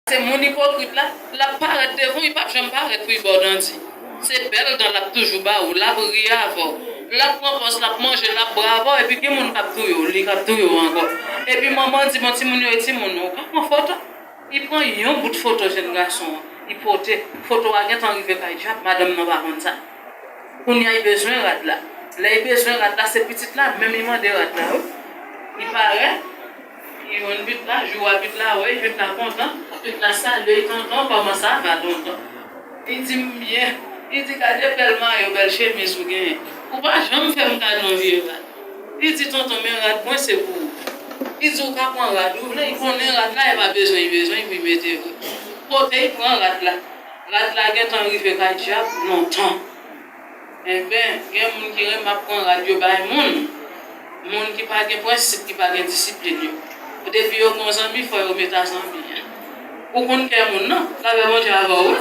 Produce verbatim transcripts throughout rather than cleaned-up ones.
Se moun ipokrit la, l ap parèt devan w, li p ap janm parèt pou li ba w dandi. Se bèl dan l ap toujou ba ou, l ap ri avè w. L ap pran pòz, l ap manje, l ap bwè avè w, epi gen moun k ap touye w, li k ap touye w ankò. Epi manman di, "Bon, timoun yo, e timoun, ou ka pran foto?" Li pran yon bout foto jèn gason an, li pote. Foto a gentan rive kay dyab, madanm nan pa konn sa. Kounye a, li bezwen rad la. Lè li bezwen rad la, se pitit la menm li mande rad la, wi. Li parèt, li jwenn pitit la, jou a pitit la wè, pitit la kontan, pitit la salye, "Tonton, kòman sa va, tonton?" Li di, "M byen." Li di, "Gade bèl mayo, bèl chemiz ou genyen. Ou pa janm fè m kado yon vye rad." Li di, "Tonton, men rad mwen se pou ou." Li di, "Ou ka pran rad ou vle." Li konnen rad la, e pa bezwen li bezwen pou li mete vre. Kote li pran rad la? Rad la gentan rive kay dyab lontan. Enben, gen moun ki renmen ap pran rad yo bay moun. Moun ki pa gen prensip, ki pa gen disiplin yo. Depi yo gen yon zanmi, fò yo met a zanmi an. Ou konn kè moun nan, lapè Bondye avè w, wi.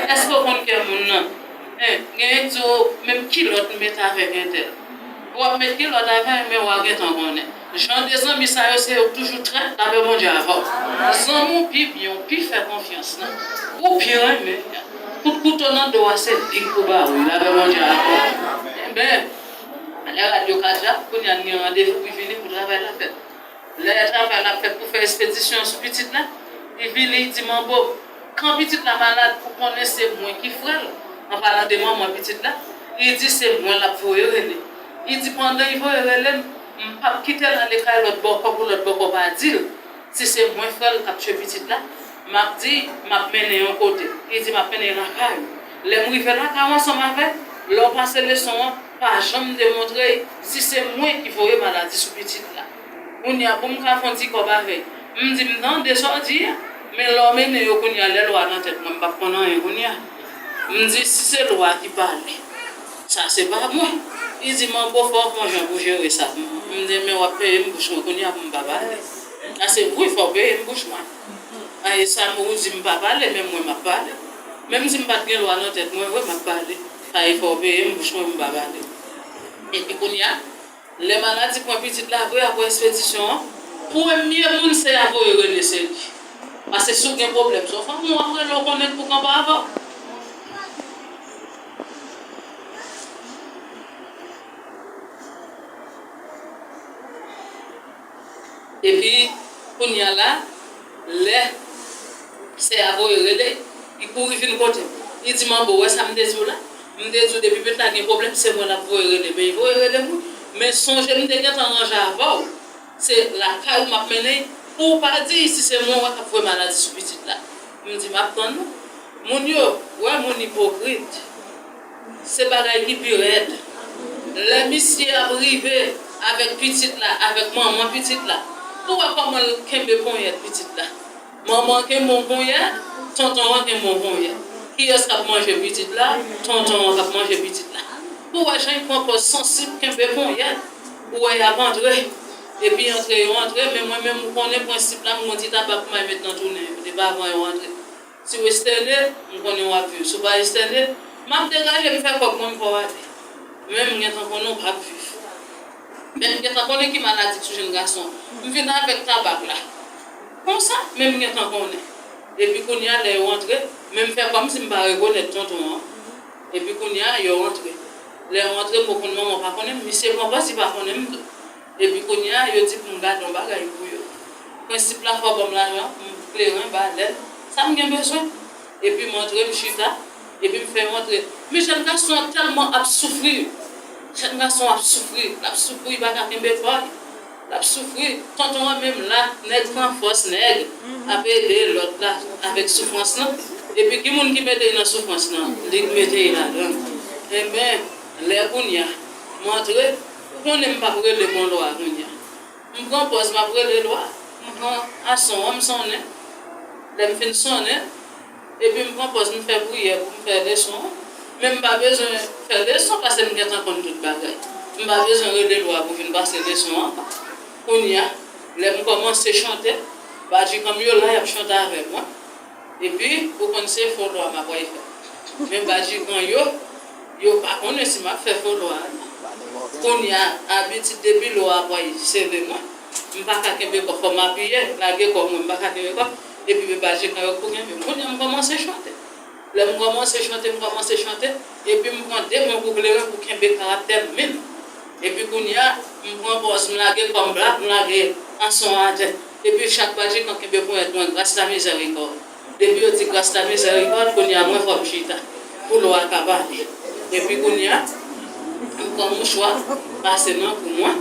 Èske w konn kè moun nan? Hein, genyen k di w, "Menm kilòt m met avèk entèl." W ap met kilòt avè l, men w a gentan konnen. Jan de zanmi sa yo, se yo k toujou trèt, lapè Bondye avè w. Zanmi w pi byen, w pi fè konfyans lan, ou pi renmen, kout kouto nan do a, se li k pou ba ou, lapè Bondye avè w. Enben, lè rad yo ka dyab, kounye a n gen randevou pou vini pou travay la fèt. Lè travay la fèt pou fè espedisyon sou pitit la, li vini, li di, "Manbo, kan pitit la malad, ou konnen se mwen ki frè l." An palan de manman pitit la, li di, "Se mwen l ap voye rele." Li di, "Pandan li voye rele m, m p ap kite l ale kay lòt bòkò pou lòt bòkò pa di l si se mwen frè l k ap tchwe pitit la. M ap di, m ap mennen yon kote." Li di, "M ap mennen lakay ou. Lè m rive lakay ou ansanm avè l, lè w pase leson an, pa janm demontre si se mwen ki voye maladi sou pitit la." Kounye a, pou m ka fè yon ti kòb avè l, m di, "M tande sa w di a, men lè w mennen yo kounye a, lè lwa nan tèt mwen, m p ap konn anyen kounye a." M di, "Si se lwa ki pale, sa se pa mwen." Li di, "Manbo, fò w gon jan pou jere sa." M di, "Men w ap peye m bouch mwen kounye a pou m pa pale." A se vre, fò w peye m bouch mwen. A e sa m ou di m pa pale, men mwen m ap pale. Menm si m pa t gen lwa nan tèt mwen, vre m ap pale. A e fò w peye m bouch mwen pou m pa pale. Epi kounye a, lè maladi pran pitit la vre apre espedisyon an, premye moun se a voye rele se li. Paske si w gen pwoblèm, se yon fanmi w ap rele w konnen l pou kanpe avè w. Epi, kounye a la, lè sè a voye rele, li kouri vin kote m. Li di, "Manbo, ou wè sa m te di w la? M te di w depi pitit la gen pwoblèm, se mwen l ap voye rele. Men li voye rele m, wi. Men sonje m te gentan ranje avè w. Se lakay ou m ap mennen l. Pou w pa di si se mwen wè k ap voye maladi sou pitit la." M di, "M ap tann ou." Moun yo, wè moun ipokrit. Se bagay ki pi rèd. Lè misye ap rive avèk pitit la, avèk manman pitit la, ou wè kòman l kenbe ponyèt pitit la. Manman kenbe yon ponyèt, tonton an kenbe yon ponyèt. Kiyès k ap manje pitit la? Tonton an k ap manje pitit la. Ou wè jan l pran pòz sansib, kenbe ponyèt. Ou wè y ap antre. Epi antre yo antre, men mwen menm ou konnen prensip la, m gon ti tabak pou m al met nan tou nen yo. Depi avan yo antre. Si w estène, m konnen w ap viv. Si w pa estène, m ap degaje m fè kòb mwen m fè w ale. Men m gentan konnen w p ap viv. Men m gentan konnen ki maladi k sou jenn gason an. M vin avèk tabak la. Konsa, men m gentan konnen. Epi kounye a, lè yo antre, men m fè kòmsi m pa rekonèt tonton an. Epi kounye a, yo antre. Lè yo antre, m konn manman pa konnen m, misye pran pòz li pa konnen m tou. Epi kounye a, yo di pou m gade yon bagay pou yo. Prensip la fò ban m lajan, m kleren, balèn, sa m gen bezwen. Epi m antre, m chita, epi m fè yo antre. Men jèn gason an tèlman ap soufri. Jèn gason an ap soufri, l ap soufri, li pa ka kenbe kò l. L ap soufri. Tonton an menm la, nèg pran fòs nèg, ap ede lòt la avèk soufrans lan. Epi ki moun ki mete l nan soufrans lan? Li k mete l ladan l. Enben, lè kounye a, m antre, ou konnen m p ap rele m yon lwa kounye a. M pran pòz, m ap rele lwa. M pran a son an, m sonnen. Lè m fin sonnen, epi m pran pòz, m fè priyè pou m fè leson an. Men m pa bezwen fè leson paske m gentan konn tout bagay. M pa bezwen rele lwa pou vin pase leson an. Kounye a, lè m kòmanse chante, badjikan m yo la, y ap chante avè mwen. Epi, ou konn se fo lwa m ap pral fè. Men badjikan yo, yo pa konnen si m ap fè fo lwa a non. Kounye a, abitid depi lwa a pral sere mwen, m pa ka kenbe kò, fò m apiye, lage kò mwen, m pa ka kenbe kò. Epi pepa Jekan yo k pou kenbe m. Kounye a m kòmanse chante. Lè m kòmanse chante, m kòmanse chante, epi m pran de bon kou kleren pou kenbe karaktè m menm. Epi kounye a, m pran pòz, m lage kò m plat, m lage anson an atè. Epi chak pa Jekan kenbe ponyèt mwen, gras la mizèrikòd. Depi yo di gras la mizèrikòd, kounye a mwen fò m chita pou lwa a ka pale. Epi kounye a, m pran mouchwa, pase nan kou mwen.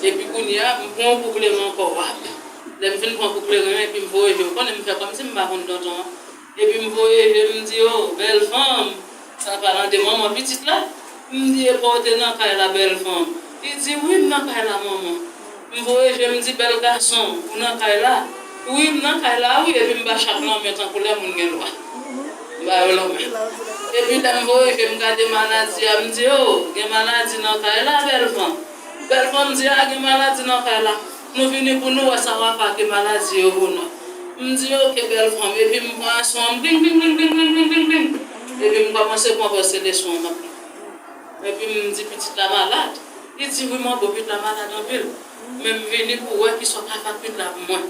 Epi kounye a, m pran yon kou kleren ankò, wap. Lè m fin pran kou kleren an, epi m voye je m, ou konnen m fè kòmsi m pa konn tonton an. Epi m voye je m, m di, "O, bèl fanm." Sa palan de manman pitit la. M di, "E pa w te nan kay la, bèl fanm?" Li di, "Wi, m nan kay la, manman." M voye je m, m di, "Bèl gason, ou nan kay la?" "Wi, m nan kay la, wi." Epi m ba chak lanmen tankou lè moun gen lwa. M ba yo lanmen. Epi lè m voye je m gade maladi a, m di, "O, gen maladi nan kay la, bèl fanm." Bèl fanm di, "A, gen maladi nan kay la. Nou vini pou nou wè sa w ap fè ak maladi yo pou nou." M di, "Oke, bèl fanm." Epi m pran son an, bling, bling, bling. Epi m kòmanse pran pòz se leson an m ap li. Epi m di, "Pitit la malad." Li di, "Wi, manbo, pitit la malad anpil. Men m vini pou wè kisa w ka fè ak pitit la pou mwen."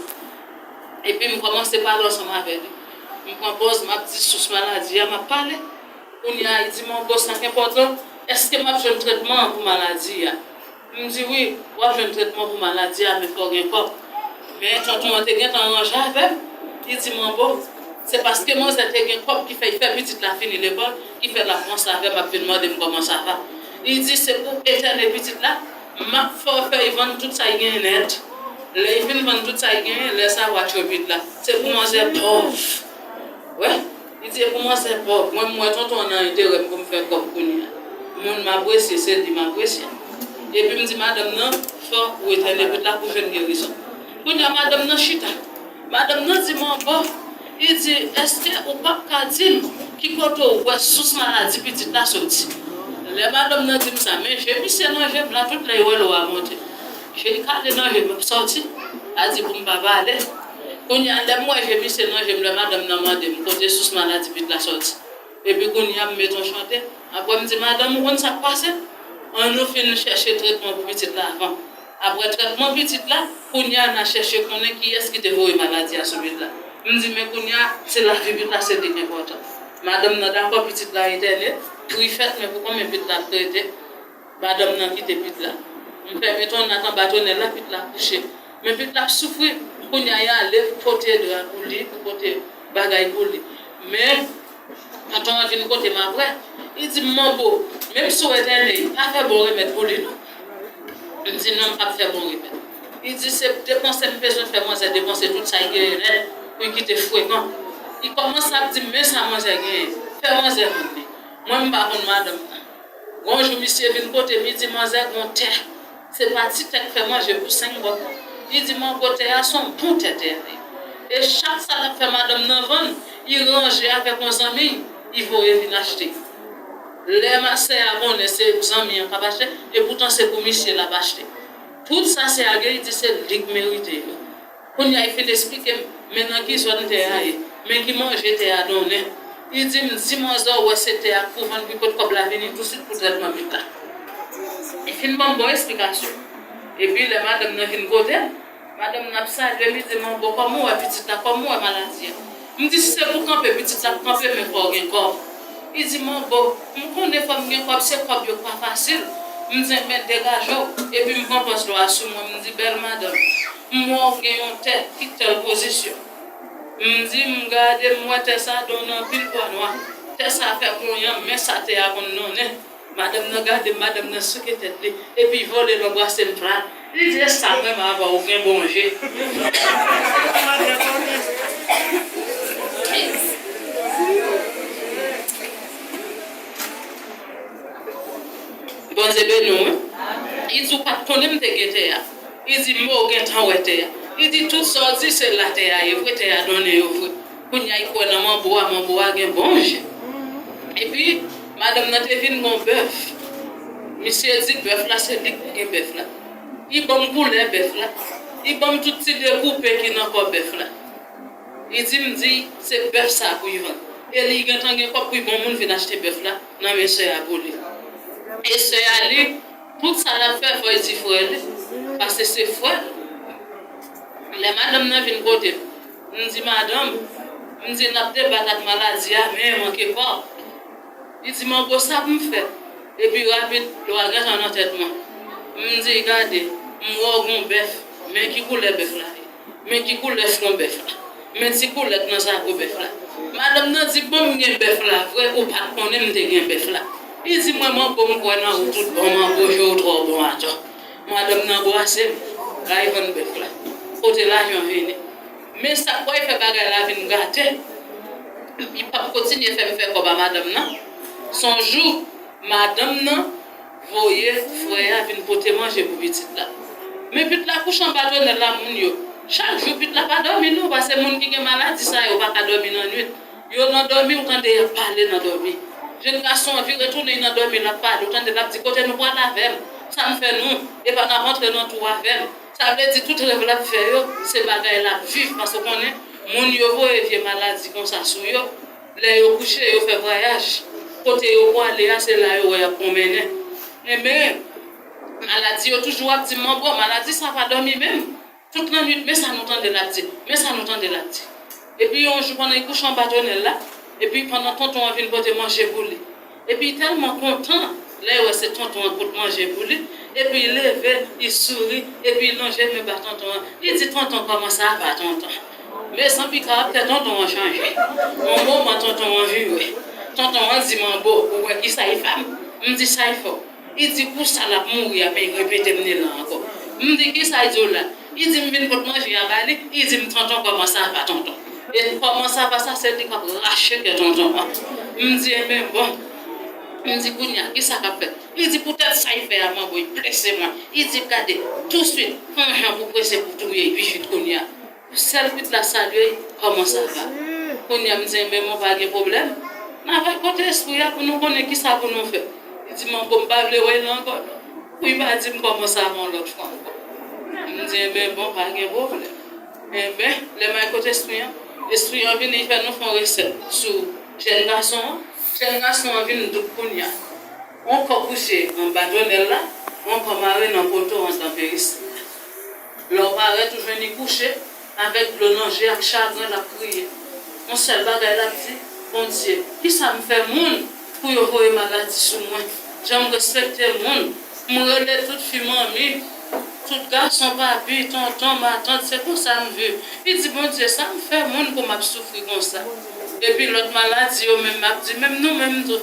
Epi m kòmanse pale ansanm avè li. M pran pòz, m ap di sous maladi a, m ap pale. Kounye a, li di, "Manbo, sa k enpòtan, èske m ap jwenn tretman an pou maladi a?" M di, "Wi, w ap jwenn tretman pou maladi a, men fò w gen kòb." Men tonton an te gentan ranje avè m. Li di, "Manbo, se paske manzè te gen kòb ki fè l fè pitit la fini lekòl, ki fè l ap panse avè m, ap vin mande m kòman sa va." Li di, "Se pou etène pitit la, m ap fè w fè l vann tout sa l genyen nèt. Lè l fin vann tout sa l genyen, lè sa a w a tchwe pitit la. Se pou manzè pòv." Wè, li di, "E pou manzè pòv, mwen, m wè tonton an nan enterè m pou m fè kòb kounye a. Moun m apresye, se li m apresye." Epi m di madanm nan, "Fò ou etène pitit la pou jwenn gerizon." Kounye a, madanm nan chita. Madanm nan di, "Manbo," li di, "èske ou p ap ka di m ki kote ou wè sous maladi pitit la soti?" Lè madanm nan di m sa, men je misye nan je m la, tout lè l wè lwa a monte. Je l kale nan je m, ap sòti. A di pou m pa pale. Kounye a, lè m wè je misye nan je m, lè madanm nan mande m kote sous maladi pitit la sòti. Epi kounye a, m met yon chante. Apre, m di, "Madanm, ou konn sa k pase? An nou fin chèche tretman pou pitit la avan. Apre tretman pitit la, kounye a, n a chèche konnen kiyès ki te voye maladi a sou pitit la." M di, "Men kounye a, se lavi pitit la, se li k enpòtan." Madanm nan dakò, pitit la etène, pri fèt, men pou konbyen pitit la ap rete? Madanm nan kite pitit la. M fèmen tonnat anba tonèl la, pitit la kouche. Men pitit la ap soufri. Kounye a, y ale pou pote dra pou li, pou pote bagay pou li. Men, tonton an vin kote m apre. Li di m, "Manbo, menm si w etène, pa fè bon remèd pou li, non." M di, "Non, m p ap fè bon remèd." Li di, "Se depanse m bezwen fè manzè depanse tout sa l genyen nèt pou l kite frekan." Li kòmanse ap di m, "Men sa manzè genyen, fè manzè vann li." Mwen, m pa konn madanm nan. Gon jou, misye vin kote m, li di, "Manzè, gon tè. Se pa ti tè k fè manje pou senk bòt, non." Li di, "Manbo, tè a se yon bon tè, tè a ye." E chak sa l ap fè madanm nan vann, li ranje avèk yon zanmi l, li voye vin achte. Lè ma sè a konnen se zanmi an k ap achte, epoutan se pou misye l ap achte. Tout sa sè a gen, li di se li k merite yo. Kounye a, li fin esplike m, men nan ki zòn tè a ye, men ki manje tè a donnen. Li di m, "Di manzè w wè se tè a k pou vann, pi kot kòb la vini tousuit pou trètman pitit la." Li fin ban m bon esplikasyon. Epi lè madanm nan vin kote m, madanm nan ap salye m, li di m, "Bon, kòman w wè pitit la, kòman w wè maladi a?" M di, "Si se pou kanpe, pitit la ap kanpe, men fò w gen kòb." Li di, "Manbo, m konnen fò m gen kòb, se kòb yo k pa fasil." M di, "Men degaje w." Epi m pran pòz lwa a sou mwen, m di, "Bèl madanm, m wè w gen yon tè ki tèl pozisyon." M di, "M gade, m wè tè sa a donnen anpil pwa nwa. Tè sa a fè konyan, men sa tè a konn donnen." Madanm nan gade m, madanm nan souke tèt li, epi vole l anbrase m plat. Li di, "E sa mwen menm avè w gen bon je." Bondye beni w, wi. Li di, "Ou pa t konnen m te gen tè a." Li di, "Men w gentan wè tè a." Li di, "Tout sa w di, se la tè a ye vre, tè a donnen yo vre." Kounye a, li kwè nan manbo a, manbo a gen bon je. Epi, madanm nan te vin gon bèf. Misye di bèf la, se li k pou gen bèf la. Li ban m koulè bèf la. Li ban m tout ti dekoupe ki nan kò bèf la. Li di m di se bèf sa pou l vann. E li gentan gen kòb pou l bon moun vin achte bèf la nan men sè a pou li. E sè a li, tout sa l ap fè, fò l di frè li, paske se frè l. Lè madanm nan vin kote m, M di, "Madanm," m di, "n ap debat ak maladi a, men manke kòb." Li di, "Manbo, sa pou m fè?" Epi rapid, lwa gentan nan tèt mwen. M di, "Gade, m wè w gon bèf, men ki koulè bèf la ye? Men ki koulè fwon bèf la? Men ti koulè k nan zago bèf la?" Madanm nan di, "Bon, m gen bèf la vre, ou pa t konnen m te gen bèf la." Li di, "Mwen, manbo, m kwè nan ou tout bon, manbo, je w twò bon atò." Madanm nan anbrase m, l al vann bèf la. Kote lajan vini? Men sa k pral fè bagay la vin gate, li p ap kontinye fè m fè kòb a madanm nan. Se yon jou, madanm nan voye frè a vin pote manje pou pitit la. Men pitit la kouche anba tonèl la, moun yo. Chak jou, pitit la pa dòmi non, paske moun ki gen maladi sa yo pa ka dòmi nan nwit. Yo nan dòmi, ou tande y ap pale nan dòmi. Jenn gason an vire tounen nan dòmi, l ap pale, ou tande l ap di, "Kote nou pral avè m? Sa m fè nou? Epa n ap antre nan twou avè m." Sa vle di tout rèv l ap fè yo, se bagay l ap viv, paske w konnen, moun yo voye vye maladi konsa sou yo, lè yo kouche, yo fè vwayaj. Kote yo pwale a, se la yo wè y ap pwonmennen. Enben, maladi yo toujou ap di, "Manbo, maladi sa pa dòmi menm." Tout lannwit, men sa nou tande l ap di, men sa nou tande l ap di. Epi yon jou, pandan li kouche anba tonèl la, epi pandan tonton an vin pote manje pou li. Epi li tèlman kontan, lè l wè se tonton an k pot manje pou li, epi li leve, li souri, epi li lonje men ba tonton an. Li di, "Tonton, comment ça va, tonton?" Mezanmi, karaktè tonton an chanje. Yon moman, tonton an vire. Tonton an di, "Manbo, ou wè kisa l fè m?" M di, "Sa l fè w?" Li di, "Kou sa l ap mouri a, men l repete m li la ankò." M di, "Kisa l di w la?" Li di, "M vin pot manje a ba li." Li di m, "Tonton, comment ça va, tonton?" E comment ça va sa, se li k ap rache kè tonton an. M di, "Enben bon." M di, "Kounye a, kisa k ap fèt?" Li di, "Poutèt sa l fè a, manbo, l blese mwen." Li di, "Gade, touswit, fè yon jan pou prese pou touye l pi vit kounye a." Sèl pitit la salye l, "Comment ça va?" Kounye a m di, "Enben bon, pa gen pwoblèm. N a va kote espri a pou nou konnen kisa pou nou fè." Li di, "Manbo, m pa vle wè l ankò non. Pou l pa di m comment ça va yon lòt fwa ankò." M di, "Enben bon, pa gen pwoblèm." Enben, lè m al kote espri an, espri an vini, li fè nou fè yon resèt sou jèn gason an. Jèn gason an vin doub kounye a. Yon kò kouche anba tonèl la, yon kò mare nan poto anndan peristil la. Lè w parèt, ou jwenn li kouche, avèk dlo nan je, ak chagren, l ap kriye. Yon sèl bagay l ap di, "Bondye, kisa m fè moun pou yo voye maladi sou mwen? Jan m respekte moun, m rele tout fi manmi, tout gason papi, tonton, matant, se konsa m viv." Li di, "Bondye, sa m fè moun pou m ap soufri konsa?" Epi lòt maladi yo menm ap di, "Menm nou menm tou."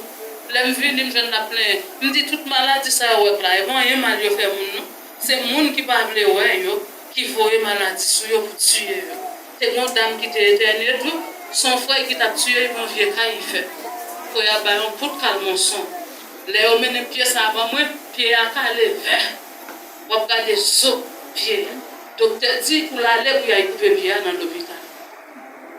Lè m vini, m jwenn l ap plenyen. M di, "Tout maladi sa yo w wè k la, e pa anyen mal yo fè moun non." Se moun ki pa vle wè yo, ki voye maladi sou yo pou tiye yo. Te gen yon dam ki te etène tou, se yon frè ki t ap tiye l pou yon vye kay li fè. Frè a bay yon kout kalmonson. Lè yo mennen pye sa a ban mwen, pye a kale vè. W ap gade zo pye a. Doktè di pou l ale pou y al koupe pye a nan lopital.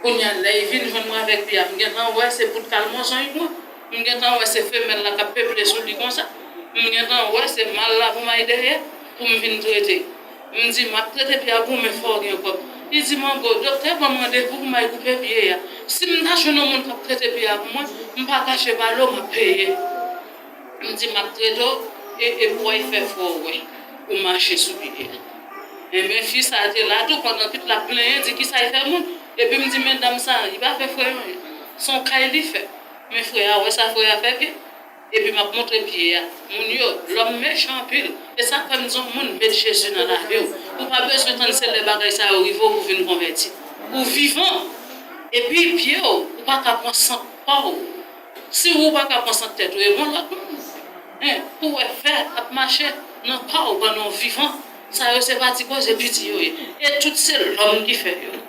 Kounye a, lè l vin jwenn mwen avèk pye a, m gentan wè se bout kalmonson l pran. M gentan wè se femèl la k ap peple sou li konsa. M gentan wè se mal la pou m al dèyè pou m vin trete. M di, "M ap trete pye a pou ou, men fò w gen kòb." Li di, "Manbo, doktè ban m randevou pou m al koupe pye a. Si m ta jwenn yon moun k ap trete pye a pou mwen, m pa kache pale w, m ap peye." M di, "M ap trete w, e, e pou w al fè frè w wè ou mache sou pye a." Enben, fi sa a te la tou, pandan pitit la ap plenyen, di, "Kisa l fè moun?" Epi m di, "Men dam sa a, li pa fè frè yon anyen. Se yon kay li fè. Men frè a, wè sa frè a fè pye." Epi m ap montre pye a. Moun yo, lòm mechan anpil. E sa k fè m di yon moun, met Jezi nan lavi w. Ou pa bezwen tann se lè bagay sa yo rive w pou w vin konvèti. Ou vivan. Epi pye w, ou pa ka pran sant pa w. Si ou pa ka pran sant tèt ou, e bon lòt moun. Hein, pou wè fè ap mache nan kò w pandan w vivan. Sa yo se pa ti koze piti yo ye. E tout se lòm ki fè yo.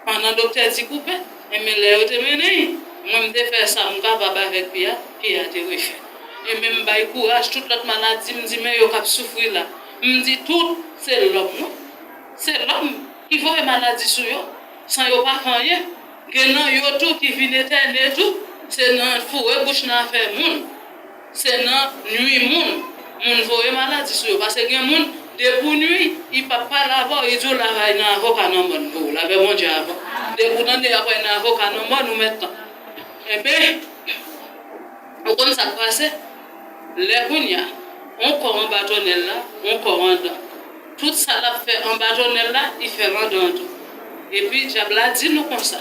Pandan doktè di koupe, enben lè yo te mennen l, mwen m te fè sa m kapab avèk pye a, pye a te refèt. Enben m bay kouraj tout lòt maladi, m di men yo k ap soufri la. M di tout se lòm wi. Se lòm ki voye maladi sou yo, san yo pa fè anyen. Gen nan yo tou ki vin etène tou, se nan foure bouch nan afè moun. Se nan nwi moun, moun voye maladi sou yo. Paske gen moun, depi w nwi, li p ap pale avè w, li di w l ap al nan avoka nan mòn pou ou, l avè Bondye avè w. Depi w tande y ap al nan avoka nan mòn, ou mèt tan. Enben, ou konn sa k pase? Lè kounye a, yon kò anba tonèl la, yon kò anndan. Tout sa l ap fè anba tonèl la, li fè l anndan tou. Epi dyab la di nou konsa,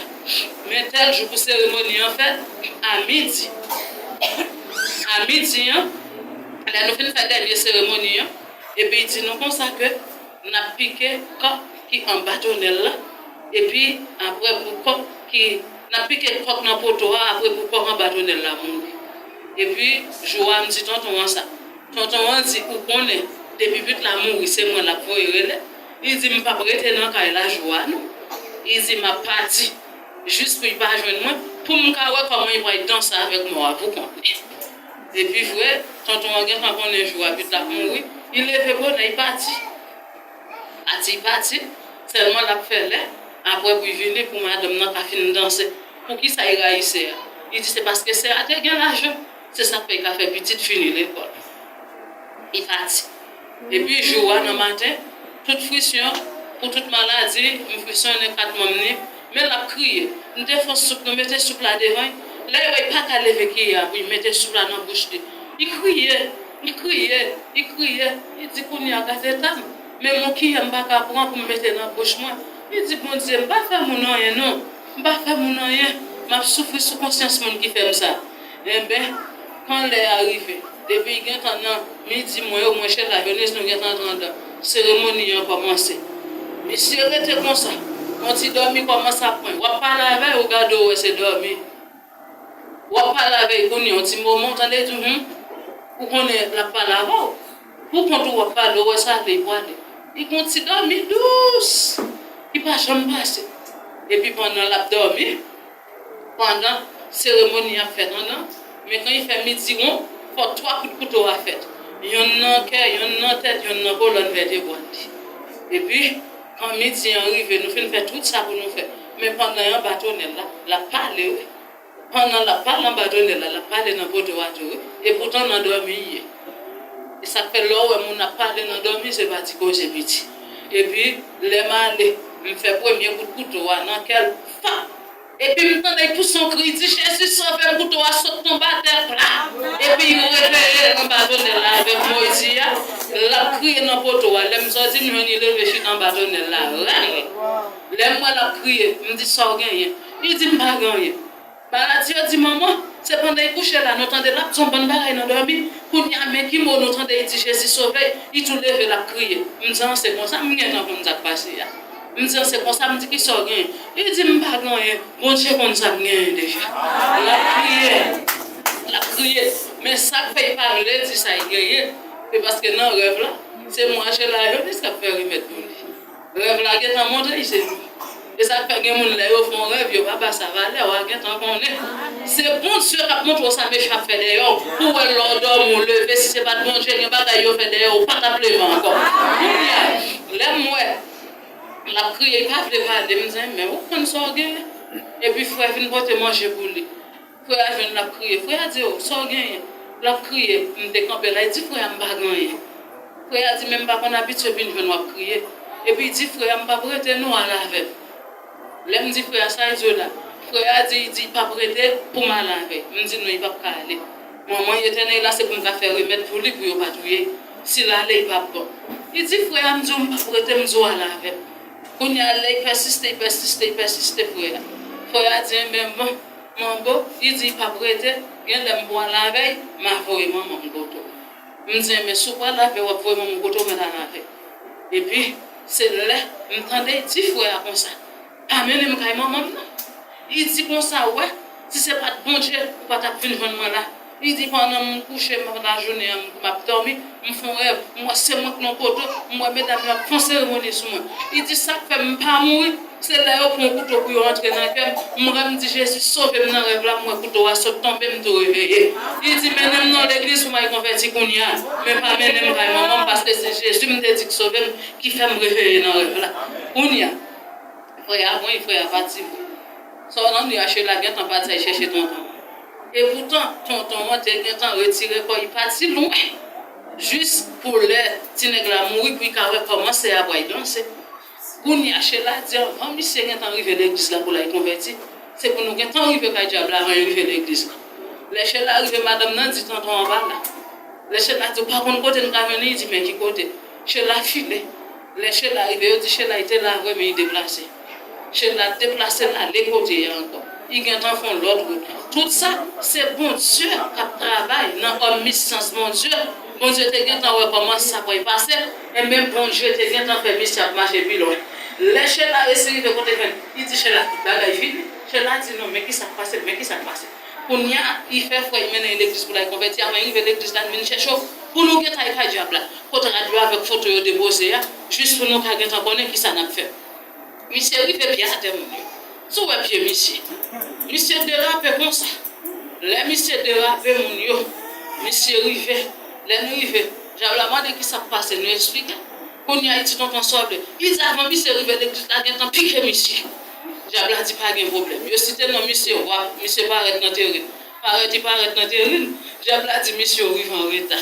men tèl jou pou seremoni an fèt, a midi. A midi an, lè nou fin fè dènye seremoni an, epi li di nou konsa ke n ap pike kòk ki anba tonèl la, epi apre pou kòk ki, n ap pike kòk nan poto a, apre pou kòk anba tonèl la mouri. Epi jou a, m di tonton an sa. Tonton an di, ou konnen, depi pit la mouri, se mwen l ap voye rele. Li di, m p ap rete nan kay la jou a non. Li di, m ap pati. Jis pou li pa jwenn mwen, pou m ka wè kòman li pral danse avèk mò a, pou konnen. Epi vre, tonton an gentan konnen jou a pit la ap mouri, li leve bonè, li pati. Pati, li pati, sèlman l ap fè lè, apre pou li vini, pou madanm nan ka fin danse. Poukisa li rayi sè a? Li di, se paske sè a te gen lajan. Se sa k fè li ka fè pitit fini lekòl. Li pati. Epi jou a nan maten, tout frisyon, pou tout maladi, m frisyonnen kat manm ni, men l ap kriye. M te fè soup, nou mete soup la devan l. Lè l wè l pa ka leve kiyè a pou l mete soup la nan bouch li, li kriye, li kriye, li kriye. Li di, kounye a, gade eta m. Men yon kiyè m pa ka pran pou m mete nan bouch mwen. Li di, Bondye, m pa fè moun anyen non. M pa fè moun anyen. M ap soufri sou konsyans moun ki fè m sa. Enben, kan lè a rive, depi gentan nan midi, mwen yo, mwen Chela Jones, nou gentan antre anndan. Seremoni an kòmanse. Misye rete konsa. Yon ti dòmi kòmanse ap pran l. W ap pale avè l, ou gade w wè se dòmi. W ap pale avè l kounye a, yon ti moman, w tande l di w, hmm, ou konnen l ap pale avè w. Pou kont ou w ap pale, w wè sa vle, l prale. Li gon ti dòmi dous, ki pa janm pase. Epi pandan l ap dòmi, pandan seremoni ap fèt anndan, men kan li fè midi won, fò twa kout kouto a fèt. Yonn nan kè, yonn nan tèt, yonn nan kolòn vètebral li. Epi, kan midi an rive, nou fin fè tout sa pou nou fè. Men pandan y anba tonèl la, l ap pale, wi. Pandan l ap pale anba tonèl la, l ap pale nan poto a tou, wi. Epoutan nan dòmi l ye. E sa k fè lè w wè moun ap pale nan dòmi, se pa ti koze piti. Epi, lè m ale, m fè premye kout kouto a nan kè l, fap! Epi m tande l pouse yon kri, di, Jezi, sove m, kouto a sot tonbe atè, pla! Epi l reveye anba tonèl la avèk mo l di a, l ap kriye nan poto a. Lè m sòti, m jwenn li leve chita anba tonèl la, rèl! Lè m wè l ap kriye, m di, sa w genyen? Li di, m pa gen anyen. Maladi yo di manman, se pandan li kouche la, nou tande l ap di yon bann bagay nan dòmi. Kounye a, men ki mo nou tande li di Jezi sove, li tou leve l ap kriye. M di an se konsa, m gentan konn sa k pase a. M di an se konsa, m di kisa w genyen? Li di m pa gen anyen, Bondye konn sa m genyen deja. L ap kriye, l ap kriye. Men sa k fè li pa vle di sa l genyen, se paske nan rèv la, se mwen Chela Jones k ap fè remèd pou li. Rèv la gentan montre l se li. E sa k fè gen moun lè yo fè yon rèv, yo pa ba sa valè, w a gentan konnen. Se Bondye k ap montre w sa mechan ap fè dèyè w, pou w wè lè w dòmi w leve, si se pa t Bondye, gen bagay yo fè dèyè w, w pa t ap leve ankò. Kounye a, lè m wè l ap kriye, l pa vle pale, m di, men ou konn sa w genyen. Epi frè vin pote manje pou li. Frè a jwenn l ap kriye. Frè a di, o, sa w genyen? L ap kriye. M te kanpe la, li di, frè a, m pa gen anyen. Frè a di, men m pa konn abitye vin jwenn w ap kriye. Epi li di, frè a, m p ap rete non, al avè m. Lè m di frè a, sa l di w la? Frè a di, li di, l p ap rete pou m al avè l. M di, non, li p ap ka ale. Manman l etènèl la, se pou m ka fè remèd pou li, pou yo pa touye l. Si l ale, li p ap bon. Li di, frè a, m di w, m p ap rete, m di w al avè m. Kounye a, lè l pèsiste, l pèsiste, l pèsiste, frè a. Frè a di, enben, bon. Manbo, li di l p ap rete, gen lè m pou al avè l, m a voye manman m kote w. M di, enben, si w pral avè l, w ap voye manman w kote w, mèt al avè l. Epi, se lè m tande l di frè a konsa, pa mennen m kay manman m non. Li di konsa, w wè, si se pa t Bondye, ou pa t ap vin jwenn mwen la. Li di, pandan m kouche, m ap lajounen an, m ap dòmi, m fè yon rèv, m wè se mwen k nan poto, m wè medam yo ap fè yon seremoni sou mwen. Li di, sa k fè m pa mouri, se lè yo pran kouto pou yo antre nan kè m, m wè m di, Jezi, sove m nan rèv la, m wè kouto a sot tonbe, m tou reveye. Li di, mennen m nan legliz pou m al konvèti kounye a, men pa mennen m kay manman m, paske se Jezi m te di k sove m, ki fè m reveye nan rèv la. Kounye a, frè a pran, frè a pati vre. Sa w nan li a Chela gentan pati al chèche tonton an. Epoutan, tonton an te gentan retire kò l pati lwen. Jis pou lè ti nèg la mouri pou l ka wè kòman sè a pral danse. Kounye a Chela di anvan misye gentan rive legliz la pou l al konvèti, se pou nou gentan rive kay dyab la avan l rive legliz la. Lè Chela rive, madanm nan di tonton an pa la. Lè Chela di, ou pa konn kote n ka jwenn li, li di, men ki kote? Chela file. Lè Chela rive, yo di Chela li te la vre, men li deplase. Chela deplase l ale kote a ankò. Li gentan fè yon lòt wout. Tout sa, se Bondye k ap travay nan òmnisans Bondye. Bondye te gentan wè kòman sa pral pase, enben Bondye te gentan fè misye ap mache pi lwen. Lè Chela resi rive kote Jèn, li di Chela tout bagay fini. Chela di non, men ki sa k pase, men ki sa k pase. Kounye a, li fè frè l mennen l legliz pou l al konvèti. Avan l rive legliz la, l vin chèche w pou nou gentan al kay dyab la. Kot rad yo avèk foto yo depoze a, jis pou nou ka gentan konnen ki sa n ap fè. Misye rive pye atè moun yo. Si w wè pye misye, misye derape konsa. Lè misye derape moun yo, misye rive. Lè l rive, dyab la mande ki sa k pase, nou eksplike. Kounye a, li di tonton sa w vle. Li di avan misye rive legliz la gentan pike misye. Dyab la di pa gen pwoblèm. Yo site non misye, w ap, misye parèt nan teren. Parèt li parèt nan teren, dyab la di misye w rive anreta.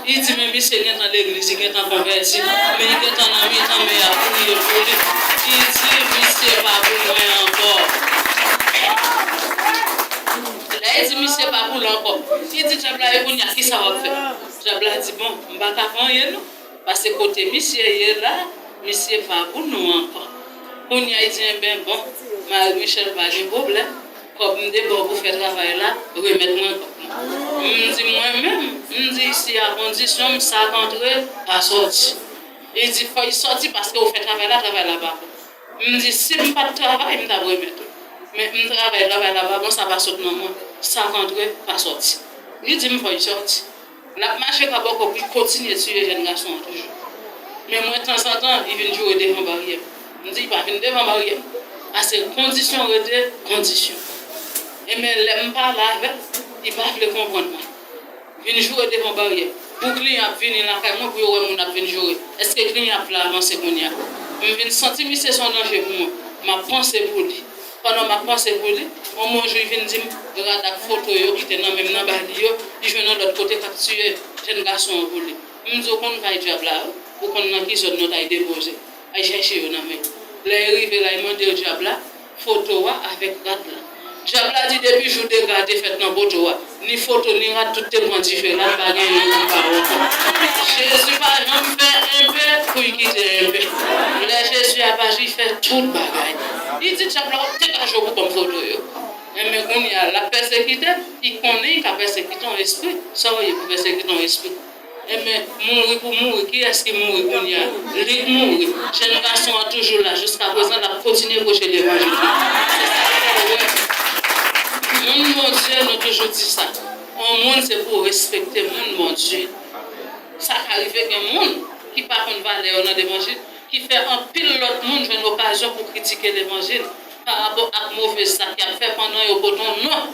Li di men misye gentan legliz, li gentan konvèti, men li gentan nan mitan men y ap priye pou li. Li di misye pa pou mwen ankò. Lè li di misye pa pou l ankò, li di dyab la e kounye a ki sa w ap fè? Dyab la di bon, m pa ka fè anyen non. Paske kote misye ye la, misye pa pou nou ankò. Kounye a, li di enben bon, Marie Michel pa gen pwoblèm. Kòb m te ba w pou fè travay la, remèt mwen kòb mwen. M di mwen menm, m di isi a kondisyon m sa k antre, pa sòti. Li di fò l sòti paske ou fè travay la, travay la pa bon. M di si m pa t travay, m t ap remèt ou. Men m travay, travay la pa bon, sa pa sot nan mwen. Sa k antre, pa sòti. Li di m fò l sòti. L ap mache ka bò kòk, li kontinye tiye jèn gason an toujou. Men mwen tanzantan, li vin joure devan baryè m. M di, li pa vin devan baryè m. Paske kondisyon rete kondisyon. Enben, lè m pale avè l, li pa vle konprann mwen. Vin joure devan baryè. Pou kliyan ap vini lakay mwen, pou yo wè moun ap vin joure. Èske kliyan ap vle avanse kounye a? M vin santi misye se yon danje pou mwen. M ap panse pou li. Pandan m ap panse pou li, yon bon jou li vin di m rad ak foto yo ki te nan men m nan ba li yo, li jwenn yon lòt kote k ap tiye jèn gason an pou li. M di w konn kay dyab la wi, ou konn nan ki zòn nou t al depoze. Al chèche yo nan men l. Lè l rive la, li mande dyab la foto a avèk rad la. Dyab la di depi jou dega te fèt nan poto a, ni foto ni rad tout te pran dife la, pa gen youn ki pa wè ankò. Jezi pa janm fè enpe pou l kite enpe. Lè Jezi ap aji, l fè tout bagay. Li di dyab la w ap degaje w pou kòm foto yo. Enben kounye a, l ap pèsekite, li konnen li ka pèsekite yon espri. Sa w ye pou pèsekite yon espri? Enben, mouri pou mouri, kiyès ki mouri kounye a? Li k mouri. Jèn gason an toujou la, jiskaprezan, l ap kontinye preche levanjil la. Se sa k fè w wè. Moun Bondye, nou toujou di sa. Yon moun, se pou w respekte moun Bondye. Sa ka rive gen moun ki pa konn valè yo nan levanjil, ki fè anpil lòt moun jwenn okazyon pou kritike levanjil. Pa rapò ak move zak y ap fè pandan yo pote yon non.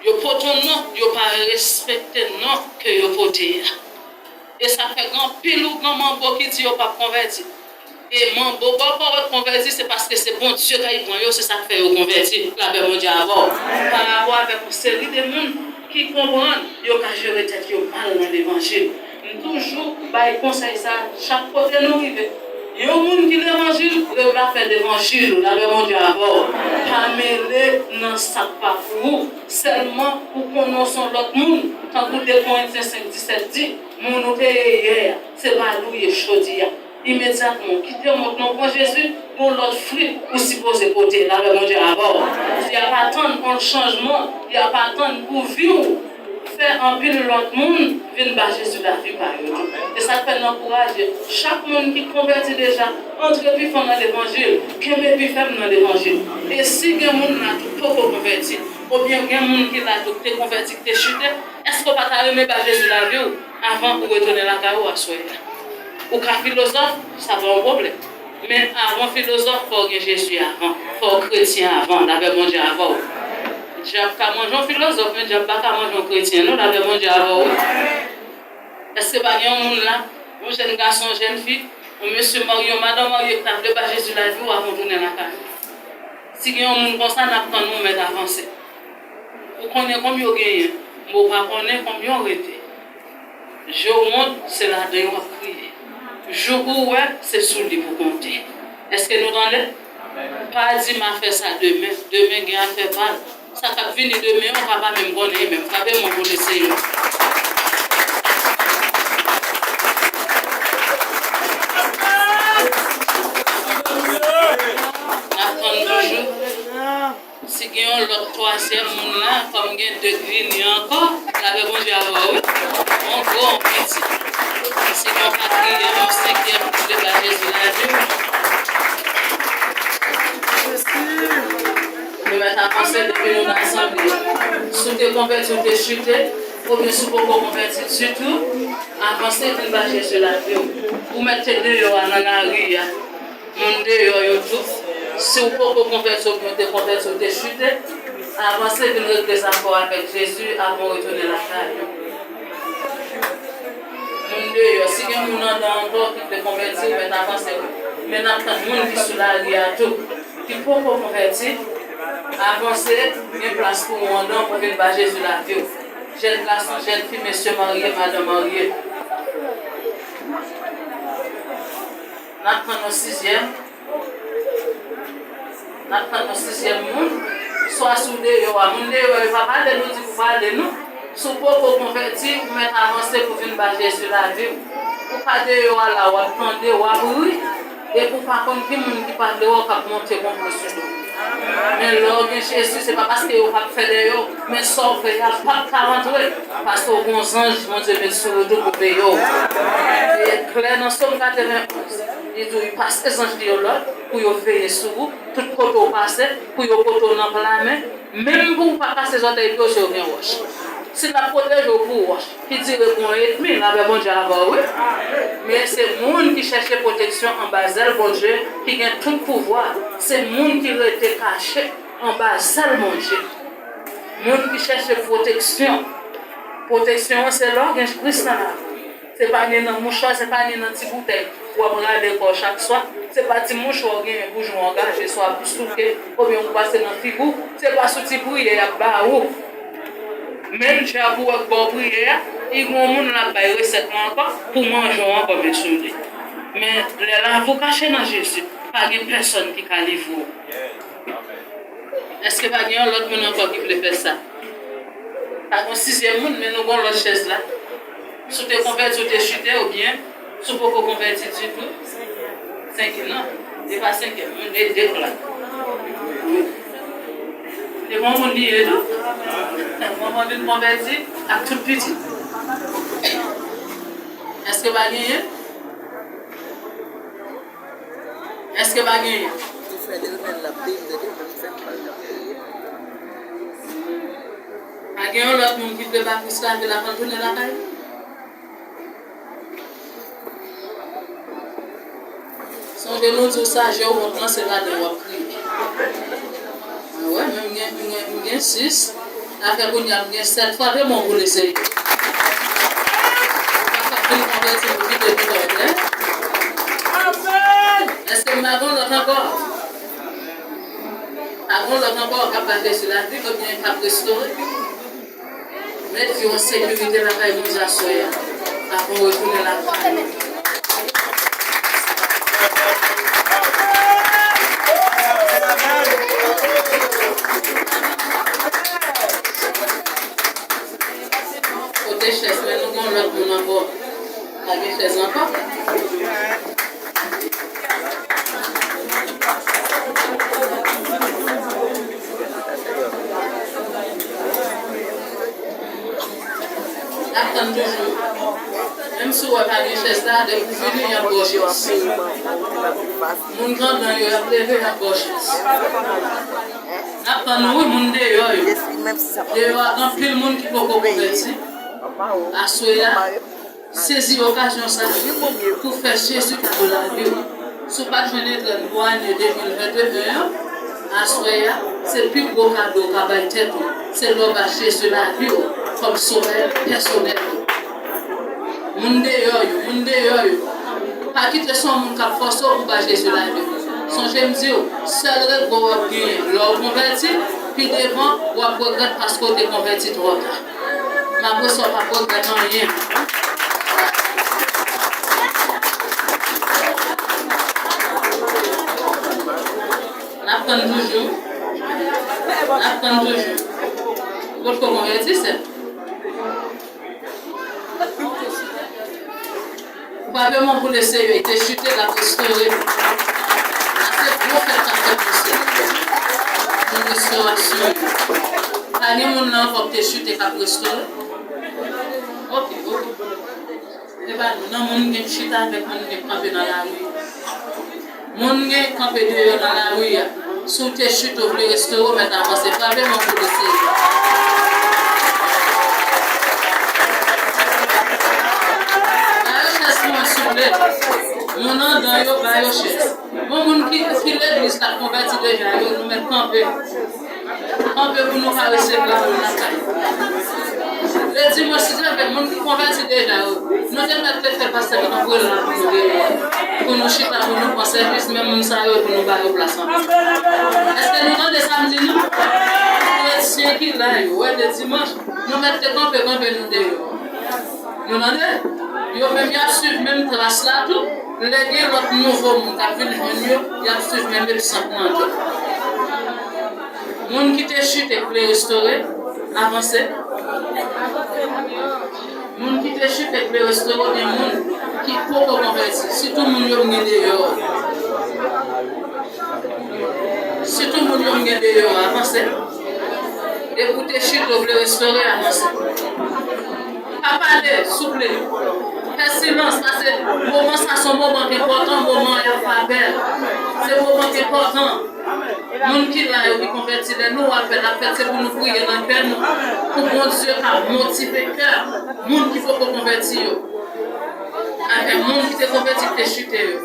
Yo pote yon non, yo pa respekte non ke yo pote a. E sa fè gen anpil ou gen manbo ki di yo p ap konvèti. E manbo bòkò yo konvèti, se paske se Bondye k al pran yo, se sa k fè yo konvèti. Lapè Bondye avè w. Pa rapò avèk yon seri de moun ki konprann yo ka jere tèt yo mal nan levanjil. M toujou bay konsèy sa a chak kote nou rive. Yon moun ki levanjil, revle afè levanjil ou, lapè Bondye avè w. Pa mele nan sa k pa pou ou. Sèlman ou konnen w se yon lòt moun. Tankou de Korentyen senk disèt di, moun ou te ye yè a, se pa li w ye jodi a. Imedyatman, w kite yon moun nan pran Jezi, gon lòt fwi ou sipoze pote, lapè Bondye avè w. Y ap atann yon chanjman, y ap atann pou vi w fè anpil lòt moun vin ba Jezi lavi pa yo tou. E sa k fè n ankouraje chak moun ki konvèti deja, antre pi fon nan levanjil, kenbe pi fèm nan levanjil. E si gen moun la tou poko konvèti, oubyen gen moun ki la tou te konvèti, ki te chite, èske w pa ta renmen ba Jezi lavi w avan ou retounen lakay ou aswè a? Ou ka filozòf, sa pa yon pwoblèm. Men avan filozòf, fò w gen Jezi avan. Fò w kretyen avan. Lapè Bondye avè w. Dyab ka manje yon filozòf, men dyab pa ka manje yon kretyen, non, lapè Bondye avè w. Èske pa gen yon moun la, yon jèn gason, yon jèn fi, yon mesye marye, yon madanm marye, ki ta vle ba Jezi lavi w avan w tounen lakay ou? Si gen yon moun konsa, n ap tann ou mèt avanse. Ou konnen kòm yo genyen, men w pa konnen kòm yo rete. Je w wont, se ladan yo w ap kriye. Jou pou w wè, se sou li pou konte. Èske nou tande? Pa di m a fè sa demen. Demen gen afè pa l. Sa k ap vini demen an, ou ka pa menm konnen li menm. Frape men w pou l eseye. Yon lòt twazyèm moun la, kòm gen de green ankò, lapè Bondye avè w, wi. Yon gwo, yon piti. Se yon katriyèm, yon senkyèm ki vle ba Jezi lavi w. Nou mèt avanse depi nou nan asanble. Si w te konvèti, w te chite, oubyen si w poko konvèti ditou, avanse vin ba Jezi lavi w. Ou mèt te deyò a nan lari a. Moun deyò yo tou, si w poko konvèti oubyen w te konvèti, w te chite, avanse vin regle zafè w avèk Jezi avan w retounen lakay ou. Moun deyò, si gen moun anndan ankò ki vle konvèti, ou mèt avanse wi. Men n ap tann moun ki sou lari a tou, ki poko konvèti, avanse, gen plas pou ou anndan pou vin ba Jezi lavi w. Jèn gason, jèn fi, mesye marye, madanm marye. N ap tann yon sizyèm. N ap tann yon sizyèm moun. Swa si w deyò a, moun deyò yo pa pale nou, di pou pale nou. Si w poko konvèti, ou mèt avanse pou vin ba Jezi lavi w. Ou pa deyò a la, w ap tande, w ap ri. Epi w pa konn ki moun ki pa vle wè w k ap monte konplo sou do w. Men lè w gen Jezi, se pa paske yo p ap fè dèyè w, men sa w fè a p ap ka rantre, paske w gen yon zanj Bondye met sou ou tou pou veye w. E klè nan Sòm katrevenn onz, li di w, li pase zanj li yo lòd pou yo veye sou ou, tout kote w pase, pou yo pote w nan pla men, menm pou w pa kase zòtèy pye w si w gen wòch. Si l ap pwoteje w pou wòch ki dire pou yon etmi, lapè Bondye avè w, wi. Men se moun ki chèche pwoteksyon anba zèl Bondye, ki gen tout pouvwa. Se moun ki rete kache anba zèl Bondye. Moun ki chèche pwoteksyon. Pwoteksyon an se lè w gen Kris nan lavi w. Se pa ni nan mouchwa, se pa ni nan ti boutèy w ap rale kò w chak swa. Se pa ti mouchwa w genyen pou jou w angaje, swa pou souke, oubyen pou pase nan figi w. Se pa sou ti priyè y ap ba ou. Menm dyab ou wè k ba w priyè a, li gen yon moun l ap bay resèt lan ankò pou manje w ankò met sou li. Men lè lavi w kache nan Jezi, pa gen pèsonn ki ka livre w. Èske pa gen yon lòt moun ankò ki vle fè sa? Pa gen yon sizyèm moun, men nou gen yon lòt chèz la. Si w te konvèti, w te chite, oubyen si w poko konvèti ditou, senk, non, e pa senkyèm, moun de, de klak. E bon moun li ye tou. Manman vin konvèti ak tout pitit. Èske pa genyen? Èske pa genyen? Pa gen yon lòt moun ki vle ba Kris lavi l avan l tounen lakay li? Sonje nou di w sa, je w wont lan, se ladan w ap kriye. Mwen wè, men m gen, m gen, m gen sis. Afè kounye a m gen sèt. Frape men w pou l eseye. Ou pa ka vin konvèti pou kite tout an klè. Amèn! Èske m pa gen lòt ankò? Pa gen lòt ankò k ap ba Jezi lavi l oubyen k ap restore? Met vi w an sekirite lakay Bondye aswè a, avan w retounen lakay ou. Kote chèz mwen, nou gen yon lòt moun ankò. Pa gen chèz ankò. N ap tann toujou. Menm si w wè pa gen chèz la, depi w vini, y ap ba w chèz. Moun grandon yo, y ap leve, y ap ba w chèz. N ap tann nou, wi, moun deyò yo. Deyò a, gen anpil moun ki poko konvèti. Aswè a, sezi okazyon sa a pou fè Jezi kado lavi w. Si w pa t jwenn entrèn pou ane de mil venteyen an, aswè a, se pi gwo kado w ka bay tèt ou. Se lè w ba Jezi lavi w kòm sovè pèsonèl ou. Moun deyò yo, moun deyò yo. Pa kite se yon moun k ap fòse w pou ba Jezi lavi w. Sonje m di w, sèl regrè w ap genyen lè w konvèti, pi devan, w ap regrèt paske w te konvèti twò ta. M ap wè si w p ap regrèt anyen. N ap tann toujou. N ap tann toujou. Ou potko konvèti, sè? Frape men w pou Lesenyè, te chite, l ap restore. Sa se gwo fèt k ap fèt pou Senyè. Restoration. Pa gen moun nan ankò ki te chite k ap restore? Ok, ok. E pa nou, nan moun gen chita avèk moun gen kanpe nan lari. Moun gen kanpe deyò nan lari a. Si w te chite, w vle restore, w mèt avanse. Frape men w pou l eseye. Ba yo chèz pou mwen, souple. Moun anndan yo, ba yo chèz. Bon, moun ki, ki legliz k ap konvèti deja yo, nou mèt kanpe. Kanpe pou nou ka resevwa moun lakay. Le dimanch, si Dye vle, moun ki konvèti deja yo, nou te mèt te fè pastè Kanpre la pou nou deyò. Pou nou chita, pou nou pran sèvis, men moun sa yo, pou nou ba yo plas ankò. Èske nou tande sa m di nou? Kretyen ki la yo, wè, le dimanch, nou mèt te kanpe, kanpe nou deyò. Nou tande? Yo menm y ap swiv menm tras la tou. Lè gen lòt nouvo moun k ap vin jwenn yo, y ap swiv menm egzanp lan tou. Moun ki te chite k vle restore, avanse. Moun ki te chite k vle restore, gen moun ki poko konvèti. Sitou moun yo m gen deyò. Sitou moun yo m gen deyò, avanse. Depi w te chita, w vle restore, avanse. Pa pale, souple. Fè silans, paske moman sa se yon moman ki enpòtan, moman y ap fè apèl. Se moman ki enpòtan. Moun ki la yo ki konvèti, lè nou wè apèl ap fèt, se pou nou priye nan kè nou, pou Bondye ka motive kè moun ki poko konvèti yo. Avèk moun ki te konvèti, ki te chite yo.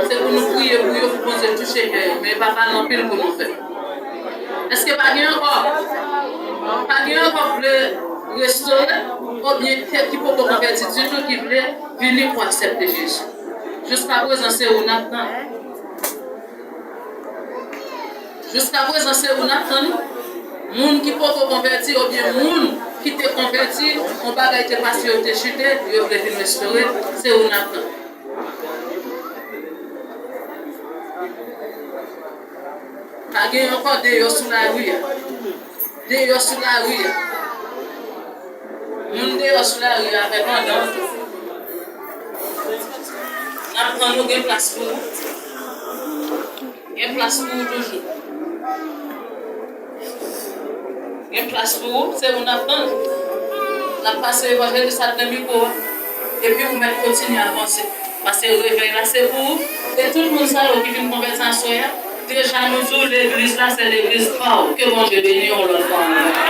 Se pou nou priye pou yo, pou Bondye touche kè yo. Men e pa pale anpil pou nou fè. Èske pa gen ankò? Pa gen ankò k vle restore, oubyen ki, ki poko konvèti ditou, ki vle vini pou aksepte Jezi? Jiskaprezan, se ou n ap tann. Jiskaprezan, se ou n ap tann. Moun ki poko konvèti oubyen moun ki te konvèti, yon bagay te pase yo, te chite, yo vle vin restore, se ou n ap tann. Pa gen ankò deyò sou lari a. Deyò sou lari a. Moun deyò sou lari a avèk anndan tou. N ap tann ou, gen plas pou ou. Gen plas pou ou toujou. Gen plas pou ou, se ou n ap tann. N ap pase evanjelis Adnan mikwo a. Epi ou mèt kontinye avanse. Paske revèy la se pou ou. E tout moun sa yo ki vin konvèti aswè a, deja nou di w legliz la se legliz pa w. Ke Bondye beni w yon lòt fwa ankò.